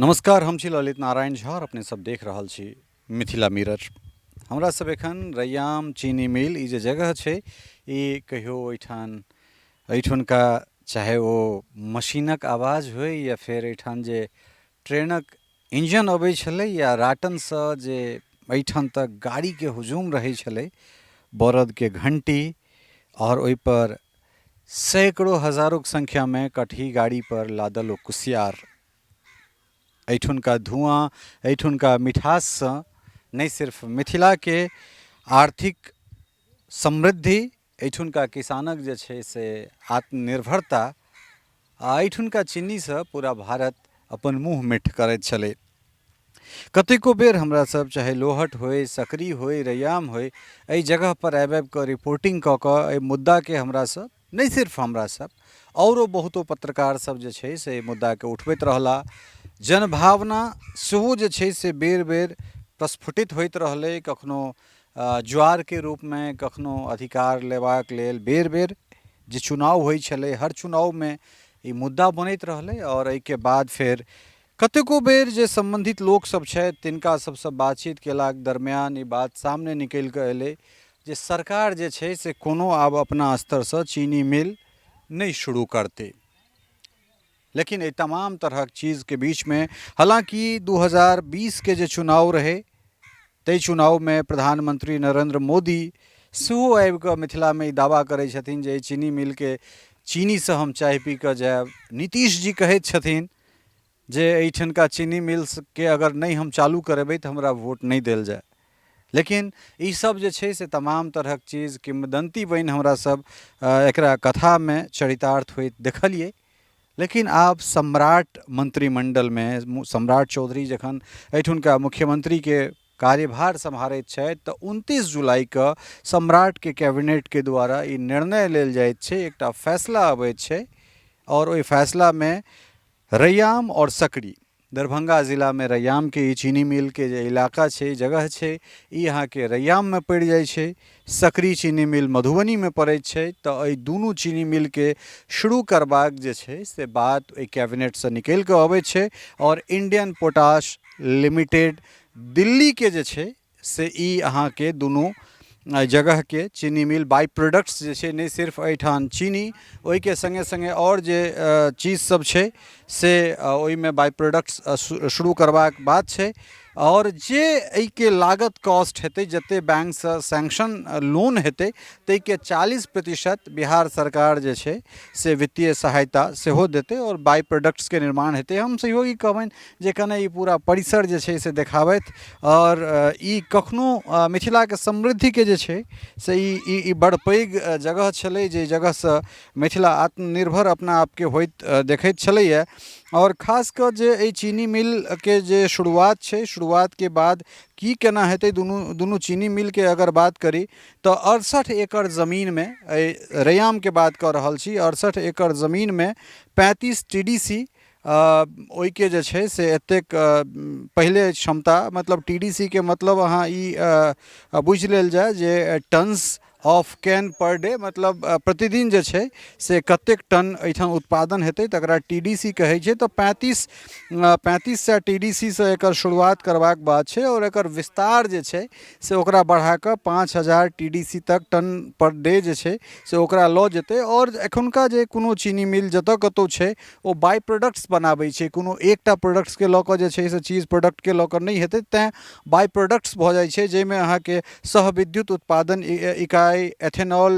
नमस्कार, हम छी ललित नारायण झा और अपने सब देख रहल छी मिथिला मिरर। हमरा सब एखन रैयाम चीनी मिल ई जे जगह छै ई कहियो ओहिठाम एहिठुनका चाहे ओ मशीनक आवाज होइ या फेर एहिठाम जे ट्रेनक इंजन अबै छलै या राटनसँ जे एहिठाम तक गाड़ीके हुजूम रहै छलै, बरदके घंटी आओर ओहिपर सैकड़ो हजारोके संख्यामे कटही गाड़ीपर लादल ओ कुसियार, एहिठुनका धुआँ, एहिठुनका मिठाससँ नहि सिर्फ मिथिलाके आर्थिक समृद्धि, एहिठुनका किसानक जे छै से आत्मनिर्भरता आ एहिठुनका चीनीसँ पूरा भारत अपन मुँह मिठ करैत छलै। कतेको बेर हमरा सब चाहे लोहट होइ, सकरी होइ, रैयाम होइ, एहि जगहपर आबि आबि कऽ रिपोर्टिंग कऽ कऽ एहि मुद्दाके हमरा सब, नहि सिर्फ हमरा सब, आओरो बहुतो पत्रकार सब जे छै से एहि मुद्दाके उठबैत रहला। जनभावना सेहो जे छै से बेर बेर प्रस्फुटित होइत रहलै, कखनो ज्वारके रूपमे, कखनो अधिकार लेबाक लेल बेर बेर जे चुनाव होइ छलै हर चुनावमे ई मुद्दा बनैत रहलै। आओर एहिके बाद फेर कतेको बेर जे सम्बन्धित लोकसभ छथि तिनका सभसँ बातचीत केलाक दरमियान ई बात सामने निकलि कऽ एलै जे सरकार जे छै से कोनो आब अपना स्तरसँ चीनी मिल नहि शुरू करतै। लेकिन एहि तमाम तरहक चीजके बीचमे हालाँकि 2020 के जे चुनाव रहै ताहि चुनावमे प्रधानमंत्री नरेन्द्र मोदी सेहो आबि कऽ मिथिलामे ई दावा करै छथिन जे एहि चीनी मिलके चीनीसँ हम चाय पी कऽ जायब। नीतीश जी कहैत छथिन जे एहिठिनका चीनी मिल्सके अगर नहि हम चालू करेबै तऽ हमरा वोट नहि देल जाय। लेकिन ईसब जे छै से तमाम तरहक चीज किंवदन्ती बनि हमरा सब एकरा कथामे चरितार्थ होइत देखलियै। लेकिन आब सम्राट मंत्रिमण्डलमे सम्राट चौधरी जखन एहिठुनका मुख्यमंत्रीके कार्यभार सम्हारैत छथि तऽ 29 जुलाइके सम्राटके कैबिनेटके द्वारा ई निर्णय लेल जाइत छै, एकटा फैसला अबैत छै आओर ओहि फैसलामे रैयाम आओर सकरी, दरभंगा जिलामे रैयामके ई चीनी मिलके जे इलाका छै, जगह छै, ई अहाँके रैयाममे पड़ि जाइ छै। सकरी चीनी मिल मधुबनीमे पड़ैत छै। तऽ एहि दुनू चीनी मिलके शुरू करबाक जे छै से बात ओहि कैबिनेटसँ निकलि कऽ अबै छै आओर इंडियन पोटाश लिमिटेड दिल्लीके जे छै से ई अहाँके दुनू जगहके चीनी मिल बाइ प्रोडक्ट्स जे छै, नहि सिर्फ एहिठाम चीनी, ओहिके सङ्गे सङ्गे आओर जे चीज सब छै से ओहिमे बाइ प्रोडक्ट्स शुरू करबाक बात छै। आओर जे एहिके लागत कॉस्ट हेतै, जतेक बैंकसँ सैंक्शन लोन हेतै ताहिके 40% बिहार सरकार जे छै से वित्तीय सहायता सेहो देतै आओर बाइ प्रोडक्ट्सके निर्माण हेतै। हम सहयोगी कहबनि जे कने ई पूरा परिसर जे छै से देखाबथि आओर ई कखनो मिथिलाके समृद्धिके जे छै से ई ई बड़ पैघ जगह छलै, जे जगहसँ मिथिला आत्मनिर्भर अपना आपके होइत देखैत छलैए। आओर खास कऽ जे एहि चीनी मिलके जे शुरुआत छै, शुरुआतके बाद की केना हेतै, दुनू दुनू चीनी मिलके अगर बात करी तऽ 68 एकड़ जमीनमे, एहि रैयामके बात कऽ रहल छी, 68 एकड़ जमीनमे 35 टी डी सी ओहिके जे छै से एतेक पहिले क्षमता, मतलब टी डी सी के मतलब अहाँ ई बुझि लेल जाय जे tons of cane per day, मतलब प्रतिदिन जे छै से कतेक टन एहिठाम उत्पादन हेतै तकरा टी डी सी कहै छै। तऽ 3500 टी डी सी सँ एकर शुरुआत करबाक बात छै आओर एकर विस्तार जे छै से ओकरा बढ़ाकऽ 5000 टी डी सी तक टन पर डे जे छै से ओकरा लऽ जेतै। आओर एखुनका जे कोनो चीनी मिल जतऽ कतहु छै ओ बाइ प्रोडक्ट्स बनाबै छै, कोनो एकटा प्रोडक्ट्सके लऽ कऽ जे छै से चीज प्रोडक्टके लऽ कऽ नहि हेतै, तैँ बाइ प्रोडक्ट्स भऽ जाइ छै, जाहिमे अहाँके सहविद्युत उत्पादन इकाइ, एथेनॉल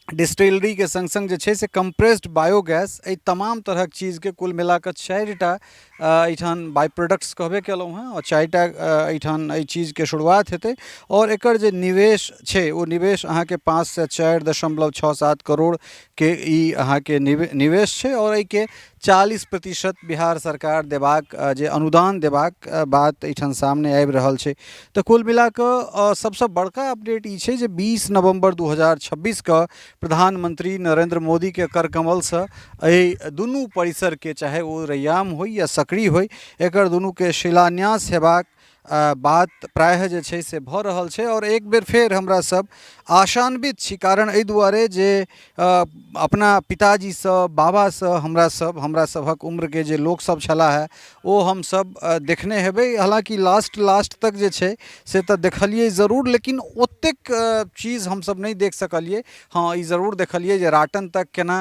डिस्टिलरीके सङ्ग सङ्ग जे छै से कम्प्रेस्ड बायोगैस, एहि तमाम तरहक चीजके कुल मिलाकऽ 4टा एहिठाम बाइ प्रोडक्ट्स कहबे केलहुँ हेँ आओर 4टा एहिठाम एहि चीजके शुरुआत हेतै। आओर एकर जे निवेश छै ओ निवेश अहाँके 5 से 4.67 करोड़के ई अहाँके निवेश छै आओर एहिके 40% बिहार सरकार देबाक जे अनुदान देबाक बात एहिठाम सामने आबि रहल छै। तऽ कुल मिला कऽ सबसँ बड़का अपडेट ई छै जे 20 नवम्बर 2026के प्रधानमंत्री नरेन्द्र मोदीके कर कमलसँ एहि दुनू परिसरके, चाहे ओ रैयाम होइ या सकरी होइ, एकर दुनूके शिलान्यास हेबाक बात प्रायः जे छै से भऽ रहल छै आओर एक बेर फेर हमरा सब आशान्वित छी कारण एहि दुआरे जे अपना पिताजीसँ बाबासँ हमरा सब हमरा सभक उम्रके जे लोकसब छलाह हे ओ हमसब देखने हेबै हालाँकि लास्ट लास्ट तक जे छै से तऽ देखलियै जरूर लेकिन ओतेक चीज हमसब नहि देख सकलियै हँ ई जरूर देखलियै जे राटन तक केना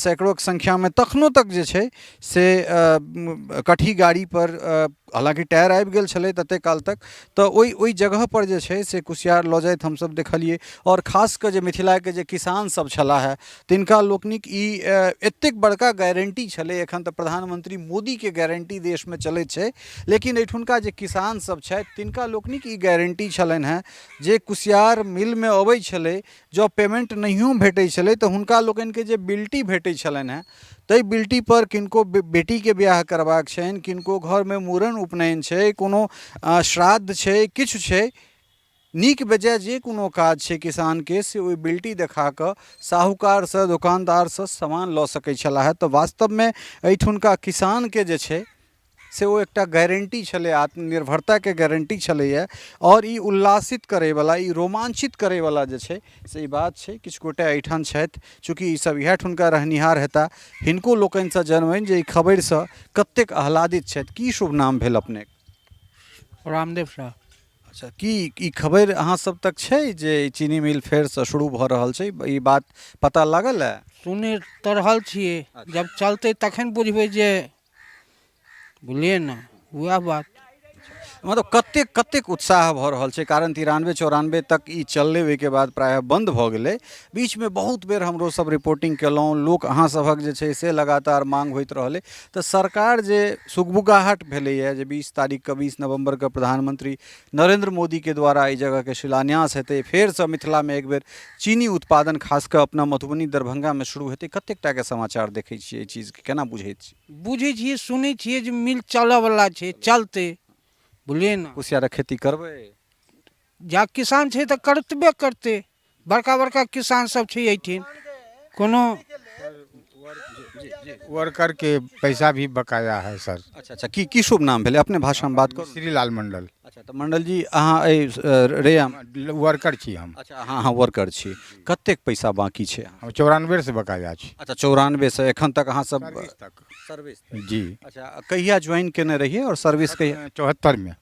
सैकड़ोके संख्यामे तखनो तक जे छै से कटही गाड़ीपर हालाँकि टायर आबि गेल छलै ततेक काल तक तऽ ओहि ओहि जगहपर जे छै से कुसियार लऽ जाइत हमसब देखलियै आओर खास कऽ जे मिथिलाके जे किसानसब छलाह हे तिनका लोकनिक ई एतेक बड़का गारंटी छलै एखन तऽ प्रधानमंत्री मोदीके गारंटी देशमे चलै छै लेकिन एहिठुनका जे किसानसब छथि तिनका लोकनिक ई गारंटी छलनि हेँ जे कुसियार मिलमे अबै छलै जँ पेमेन्ट नहियो भेटै छलै तऽ हुनका लोकनिके जे बिल्टी भेटै छलनि हेँ ताहि बिल्टीपर किनको बेटीके बियाह करबाक छनि किनको घरमे मूड़न उपनयन छै कोनो श्राद्ध छै किछु छै नीक बेजाय जे कोनो काज छै किसानके से ओहि बिल्टी देखा कऽ साहूकारसँ दोकानदारसँ सामान लऽ सकै छलाह हेँ तऽ वास्तवमे एहिठुनका किसानके जे छै से ओ एकटा गारंटी छलै आत्मनिर्भरताके गारंटी छलैए आओर ई उल्लासित करैवला ई रोमाञ्चित करैवला जे छै से ई बात छै किछु गोटे एहिठाम छथि चूँकि ईसब इएह ठुनका रहनिहार हेताह हिनको लोकनिसँ जनबनि जे ई खबरिसँ कतेक आह्लादित छथि की शुभ नाम भेल अपनेके? रामदेव शाह। अच्छा की ई खबरि अहाँ सब तक छै जे ई चीनी मिल फेरसँ शुरू भऽ रहल छै ई बात पता लागल ए? सुनि तऽ रहल छियै जब चलतै तखन बुझबै जे बुझलियै ने उएह बात। मतलब कतेक कतेक उत्साह भऽ रहल छै कारण 93 94 तक ई चललै ओहिके बाद प्रायः बन्द भऽ गेलै बीचमे बहुत बेर हमरो सब रिपोर्टिंग केलहुँ लोक अहाँ सभक जे छै से लगातार मांग होइत रहलै तऽ सरकार जे सुगबुगाहट भेलैए जे 20 तारीखके 20 नवम्बरके प्रधानमंत्री नरेन्द्र मोदीके द्वारा एहि जगहके शिलान्यास हेतै फेरसँ मिथिलामे एक बेर चीनी उत्पादन खास कऽ अपना मधुबनी दरभंगामे शुरू हेतै कतेक टाके समाचार देखै छियै एहि चीजके केना बुझैत छियै? बुझै छियै सुनै छियै जे मिल चलऽवला छै चलतै बुझलियै ने। कुसियारक खेती करबै? जा किसान छै तऽ करतबे करतै बड़का बड़का किसान सब छै एहिठिन कोनो वर्कर के पैसा भी बकाया है सर। अच्छा अच्छा की की शुभ नाम भेलै अपने भाषामे बात करू। श्री लाल मंडल। अच्छा तऽ मंडल जी अहाँ एहि रैयाम वर्कर छी हम। अच्छा अहाँ वर्कर छी कतेक पैसा बाँकी छै? हम 94 से बकाया छी। अच्छा 94 से एखन तक अहाँ सब सर्विस तक। सर्विस तक। जी। अच्छा कहिया ज्वाइन केने रहियै आओर सर्विस कहिया? 74 में।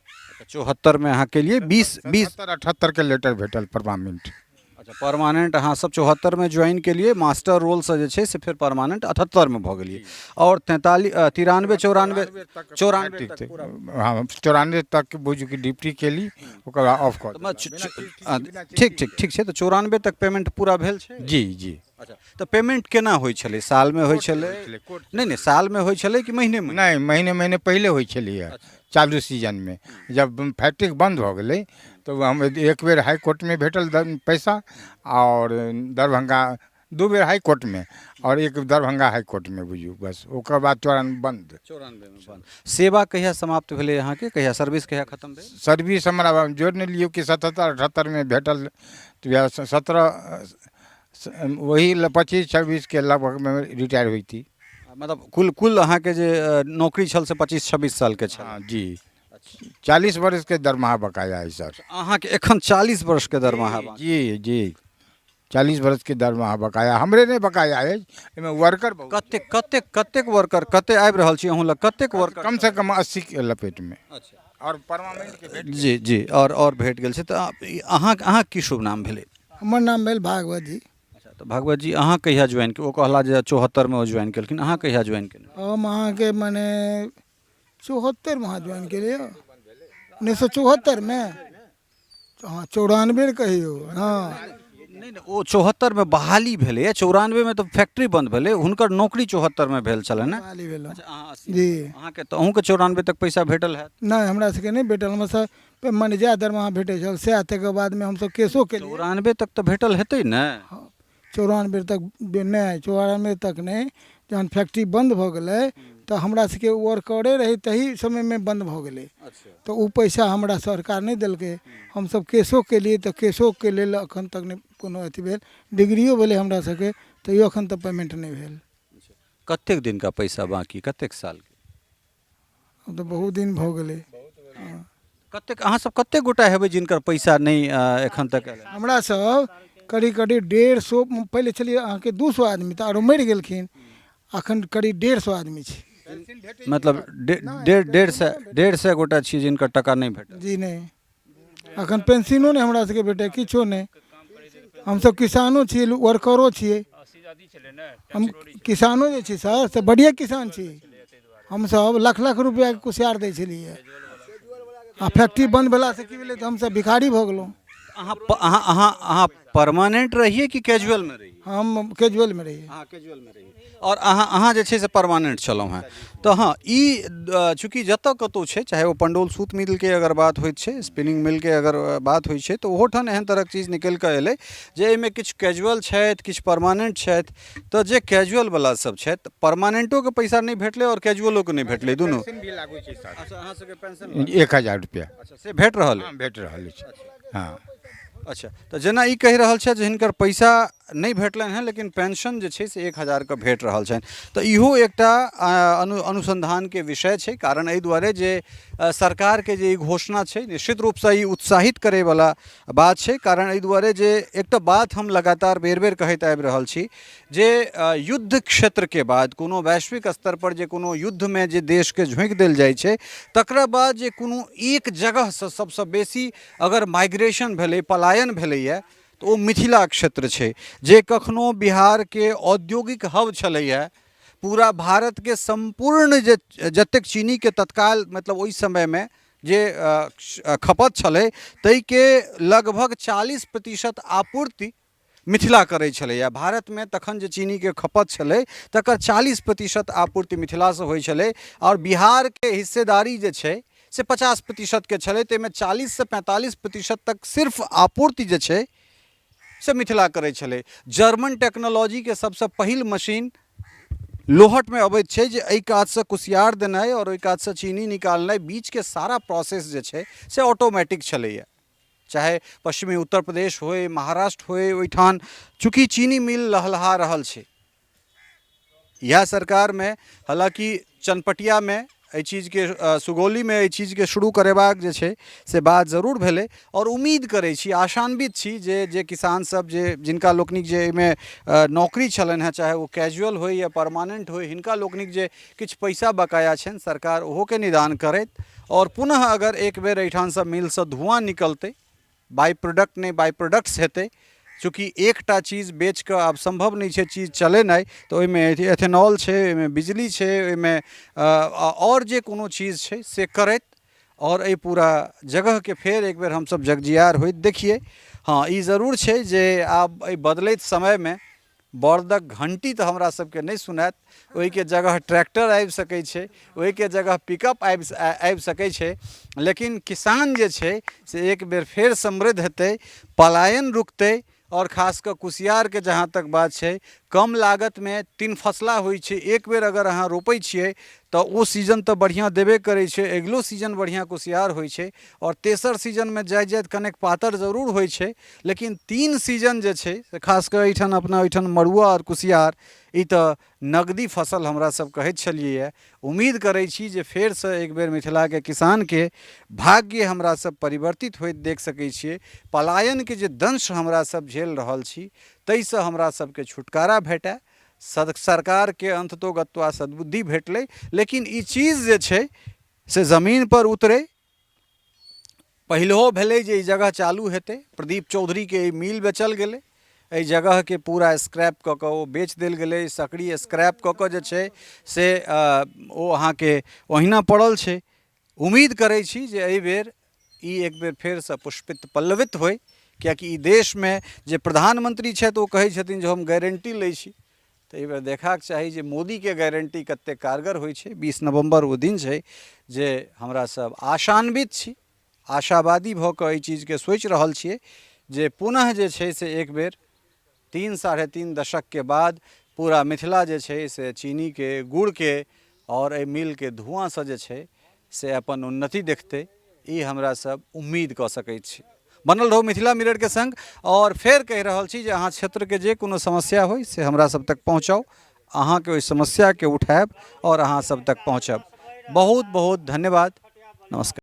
74 में अहाँ केलियै 20 20 77 78 के लेटर भेटल परमानेंट। अच्छा परमानेंट अहाँ सब 74 में ज्वाइन केलियै मास्टर रोलसँ जे छै से फेर परमानेंट 78 में भऽ गेलियै आओर 43 93 94 94 तक पूरा। हँ 94 तक बुझू कि ड्यूटी केली ओकर बाद ऑफ कऽ देलक। ठीक ठीक ठीक छै तऽ 94 तक पेमेंट पूरा भेल छै? जी जी। अच्छा तऽ पेमेंट केना होइ छलै सालमे होइ छलै? नहि नहि सालमे होइ छलै कि महीने महीने? नहि महीने महीने पहिले होइ छलैए चालू सीजनमे जब फैक्ट्री बन्द भऽ गेलै तऽ हम एक बेर हाई कोर्टमे भेटल पैसा आओर दरभंगा दू बेर हाई कोर्टमे आओर एक दरभंगा हाई कोर्टमे बुझियौ बस ओकर बाद 94 बन्द। 94मे बन्द। सेवा कहिया समाप्त भेलै अहाँके कहिया सर्विस कहिया खतम भेल? सर्विस हमरा जोड़ि नहि लियौ कि 77 78मे भेटल तऽ वएह 17 वही 25 26के लगभगमे रिटायर होइ थी। मतलब कुल कुल अहाँके जे नौकरी छल से 25 26 सालके छल? हँ जी 40 वर्षके दरमाहा बकाया है सर। अहाँके एखन 40 वर्षके दरमाहा बाकी? जी जी 40 वर्षके दरमाहा बकाया हमरे नहि बकाया अछि एहिमे वर्कर बहुत। कतेक कतेक कतेक वर्कर कतेक आबि रहल छी अहूँ लग कतेक वर्कर? कम से कम 80 के लपेटमे। अच्छा आओर परमानेंटके भेट जी जी आओर भेट गेल छै तऽ अहाँ की शुभ नाम भेलै? हमर नाम भेल भागवत जी। अच्छा तऽ भागवत जी अहाँ कहिया ज्वाइन ओ कहला जे 74 मे ओ ज्वाइन केलखिन अहाँ कहिया ज्वाइन केलहुँ? हम अहाँके मने 74 मे अहाँ ज्वाइन केलियै 1974 मे हँ 94 कहियौ हँ। नहि नहि ओ 74 मे बहाली भेलैए 94 मे तऽ फैक्ट्री बन्द भेलै हुनकर नौकरी 74 मे भेल छलनि ने। बहाली भेल। अच्छा अहाँ 80 जी। अहाँके तऽ अहूँके 94 तक पैसा भेटल हैत? नहि हमरा सबके नहि भेटल हमरा सब मने जएह दरमाहा भेटै छल सएह तकर बादमे हमसब केसो केलियै। 94 तक तऽ भेटल हेतै ने? हँ 94 तक नहि 94 तक नहि जहन फैक्ट्री बन्द भऽ गेलै तऽ हमरा सबके वर्करे रही तही समयमे बन्द भऽ गेलै तऽ ओ पैसा हमरा सरकार नहि देलकै हमसब केसो केलियै तऽ केसोके लेल एखन तक नहि कोनो अथी भेल डिग्रियो भेलै हमरा सबके तैयो एखन तक पेमेन्ट नहि भेल। कतेक दिनका पैसा बाँकी कतेक सालके? आब तऽ बहुत दिन भऽ गेलै हँ। कतेक अहाँसभ कतेक गोटा हेबै जिनकर पैसा नहि एखन तक आयल? हमरा सब करीब करीब 150, पहिले छलियै अहाँके 200 आदमी, तऽ आरो मरि गेलखिन, अखन करीब 150 आदमी छै। मतलब 150 गोटा छी जिनकर टाका नहि भेटल? जी नहि, अखन पेंशनो नहि हमरा सबके भेटै, किछो नहि। हमसब किसानो छियै, वर्करो छियै। हम किसानो जे छी सर, से बढ़िआँ किसान छी। हमसब लाख लाख रुपैआके कुसियार दै छलियै, आ फैक्ट्री बन्द भेलासँ की भेलै तऽ हमसब भिखारी भऽ गेलहुँ। अहाँ परमानेंट रहियै कि कैजुअलमे रहियै? हम कैजुअलमे रहियै। अहाँ कैजुअलमे रहियै आओर अहाँ जे छै से परमानेंट छलहुँ हेँ। तऽ हँ, ई चूँकि जतऽ कतहु छै, चाहे ओ पंडौल सूत मिलके अगर बात होइत छै, स्पिनिंग मिलके अगर बात होइ छै, तऽ ओहोठाम एहन तरहक चीज निकलि कऽ एलै जे एहिमे किछु कैजुअल छथि, किछु परमानेंट छथि। तऽ जे कैजुअलवला सब छथि, परमानेंटोके पैसा नहि भेटलै आओर कैजुअलोके नहि भेटलै, दुनू। पेंशन भी लागू छै सर। अच्छा, अहाँ सबके पेंशन 1000 रुपैआ? अच्छा, से भेट रहल अइ? हँ, भेट रहल अछि, हँ। अच्छा, तऽ जेना ई कहि रहल छथि जे हिनकर पैसा नहि भेटलनि हेँ, लेकिन पेंशन जे छै से 1000के भेट रहल छनि, तऽ इहो एकटा अनुसन्धानके विषय छै। कारण एहि दुआरे जे सरकारके जे ई घोषणा छै, निश्चित रूपसँ ई उत्साहित करैवला बात छै। कारण एहि दुआरे जे एकटा बात हम लगातार बेर बेर कहैत आबि रहल छी जे युद्ध क्षेत्रके बाद कोनो वैश्विक स्तरपर जे कोनो युद्धमे जे देशके झोँकि देल जाइ छै, तकरा बाद जे कोनो एक जगहसँ सबसँ बेसी अगर माइग्रेशन भेलै, पलायन भेलैए, तऽ ओ मिथिला क्षेत्र छै, जे कखनो बिहारके औद्योगिक हब छलैए। पूरा भारतके सम्पूर्ण जे जतेक चीनीके तत्काल, मतलब ओहि समयमे जे खपत छलै, ताहिके लगभग 40% आपूर्ति मिथिला करै छलैए। भारतमे तखन जे चीनीके खपत छलै, तकर 40% आपूर्ति मिथिलासँ होइ छलै, आओर बिहारके हिस्सेदारी जे छै से 50%के छलै। ताहिमे 40सँ 45% तक सिर्फ आपूर्ति जे छै से मिथिला करै छलै। जर्मन टेक्नोलॉजीके सबसँ पहिल मशीन लोहटमे अबैत छै, जे एहि कातसँ कुसियार देनाइ आओर ओहि कातसँ चीनी निकालनाइ, बीचके सारा प्रोसेस जे छै से ऑटोमेटिक छलैए। चाहे पश्चिमी उत्तर प्रदेश होय, महाराष्ट्र होय, ओहिठाम चूँकि चीनी मिल लहलहा रहल छै इएह सरकारमे। हालाँकि चनपटियामे एहि चीजके, सुगौलीमे एहि चीजके शुरू करेबाक जे छै से बात जरूर भेलै, आओर उम्मीद करै छी, आशान्वित छी जे जे किसानसभ, जे जिनका लोकनिक जे एहिमे नौकरी छलनि हेँ, चाहे ओ कैजुअल होइ या परमानेन्ट होइ, हिनका लोकनिक जे किछु पैसा बकाया छनि, सरकार ओहोके निदान करैत, आओर पुनः अगर एक बेर एहिठामसँ मिलसँ धुआँ निकलतै, बाइ प्रोडक्ट नहि, बाइ प्रोडक्ट्स हेतै। चूँकि एकटा चीज बेचि कऽ आब सम्भव नहि छै चीज चलेनाइ, तऽ ओहिमे एथेनॉल छै, ओहिमे बिजली छै, ओहिमे आओर जे कोनो चीज छै से करैत, आओर एहि पूरा जगहके फेर एक बेर हमसभ जगजियार होइत देखियै। हँ, ई जरूर छै जे आब एहि बदलैत समयमे बड़दक घण्टी तऽ हमरा सबके नहि सुनायत, ओहिके जगह ट्रैक्टर आबि सकै छै, ओहिके जगह पिकअप आबि सकै छै, लेकिन किसान जे छै से एक बेर फेर समृद्ध हेतै, पलायन रुकतै, आओर खास कऽ कुसियारके जहाँ तक बात छै, कम लागतमे तीन फसला होइ छै। एक बेर अगर अहाँ रोपै छियै तऽ ओ सीजन तऽ बढ़िआँ देबे करै छै, अगिलो सीजन बढ़िआँ कुसियार होइ छै, आओर तेसर सीजनमे जाइत जाइत कनेक पातर जरूर होइ छै, लेकिन तीन सीजन जे छै से खास कऽ एहिठाम अपना ओहिठाम मड़ुआ आओर कुसियार ई तऽ नगदी फसल हमरा सब कहैत छलियैए। उम्मीद करै छी जे फेरसँ एक बेर मिथिलाके किसानके भाग्य हमरा सब परिवर्तित होइत देख सकै छियै। पलायनके जे दंश हमरा सब झेल रहल छी, ताहिसँ हमरा सबके छुटकारा भेटय। सरकारके अन्ततोगत्वा सद्बुद्धि भेटलै, लेकिन ई चीज जे छै से जमीनपर उतरै। पहिलहो भेलै जे ई जगह चालू हेतै, प्रदीप चौधरीके ई मिल बेचल गेलै, एहि जगहके पूरा स्क्रैप कऽ कऽ ओ बेच देल गेलै। सकरी स्क्रैप कऽ कऽ जे छै से ओ अहाँके ओहिना पड़ल छै। उम्मीद करै छी जे एहिबेर ई एक बेर फेरसँ पुष्पित पल्लवित होइ, किएकि ई देशमे जे प्रधानमंत्री छथि ओ कहै छथिन जे हम गारंटी लै छी। तऽ एहिबेर देखबाक चाही जे मोदीके गारंटी कतेक कारगर होइ छै। 20 नवम्बर ओ दिन छै जे हमरा सब आशान्वित छी, आशावादी भऽ कऽ एहि चीजके सोचि रहल छियै जे पुनः जे छै से एक बेर 3 साढ़े 3 दशकके बाद पूरा मिथिला जे छै से चीनीके, गुड़के आओर एहि मिलके धुआँसँ जे छै से अपन उन्नति देखतै, ई हमरा सब उम्मीद कऽ सकै छी। बनल रहू मिथिला मिररके संग, आओर फेर कहि रहल छी जे अहाँ क्षेत्रके जे कोनो समस्या होइ से हमरा सब तक पहुँचाउ, अहाँके ओहि समस्याके उठायब आओर अहाँ सब तक पहुँचब। बहुत बहुत धन्यवाद, नमस्कार।